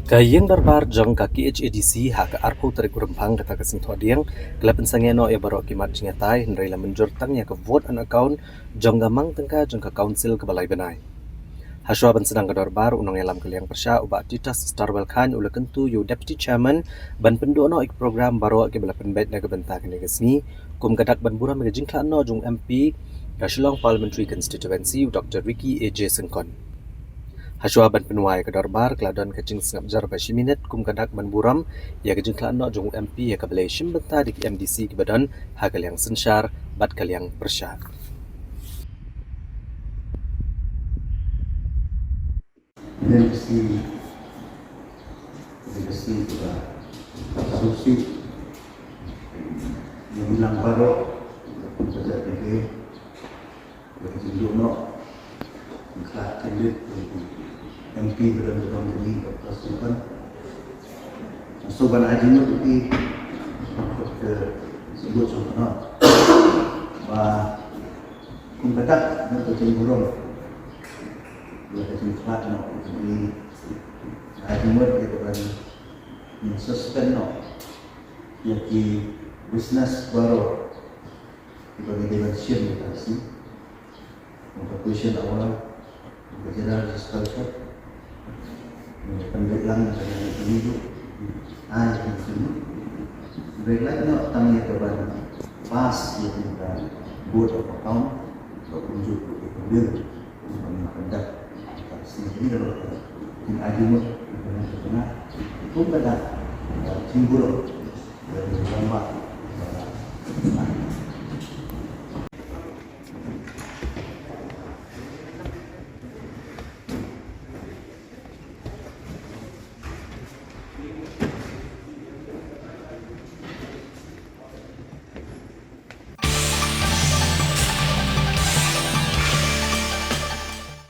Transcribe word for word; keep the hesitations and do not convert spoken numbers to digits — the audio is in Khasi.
Ka ïing dorbar jong ka K H A D C ha ka arphew tarik u Rymphang kata ka sngi Thohdieng ka la pynsangeh noh ïa baroh ki mat jingïatai, hynrei la mynjur tang ïa ka vote on account jong ka mang tyngka jong ka council kaba lai bnai. Hashwa ban sdang ka dorbar, u nongïalam ka liang pyrshah u Bah Titus Starwell Chyne u la kyntu ïa u Deputy Chairman ban pynduh noh ïa ka program baroh kiba la pynbeit na ka bynta kane ka sngi, kum ka dak ban burom ïa ka jingkhlad noh jong u M P ka Shillong Parliamentary Constituency, u Doctor Ricky A J Syngkon. Hashwa ban pynwai ka dorbar, ka la don ka jingsngap jar ba shi minit kum ka dak ban burom ïa ka jingkhlad noh jong u M P ïa ka balei shim bynta da ki M D C kiba don ha ka liang synshar bad ka liang pyrshah. M D C, M D C kiba sngewsih ïa ngi lang baroh, ka jingduh noh, ka jingkhlad candidate M P ba don ka dong kane, Doctor Syngkon. Nga sngewbha ban ai jingmut ïa phi, ka jingduh jong ka noh ba kum ka dak, ka jingburom, ka jingkhlad noh, ka jingburom. Ai jingmut ïa ka ban suspend noh ïa ki business baroh kiba ngi dei ban shim ïa ka sngi. Kum ka question hour, kum ka general discussion, kum ka pynbeit lang ka jingmut. Ai jingmut. Hynrei lait noh tang ïa ka ban pass ïa ka vote of account, ka kumjuh ka kumjuh. Kum ban conduct ka sngi kane ka dei ka jingajimut ka jingburom. Ka jingburom.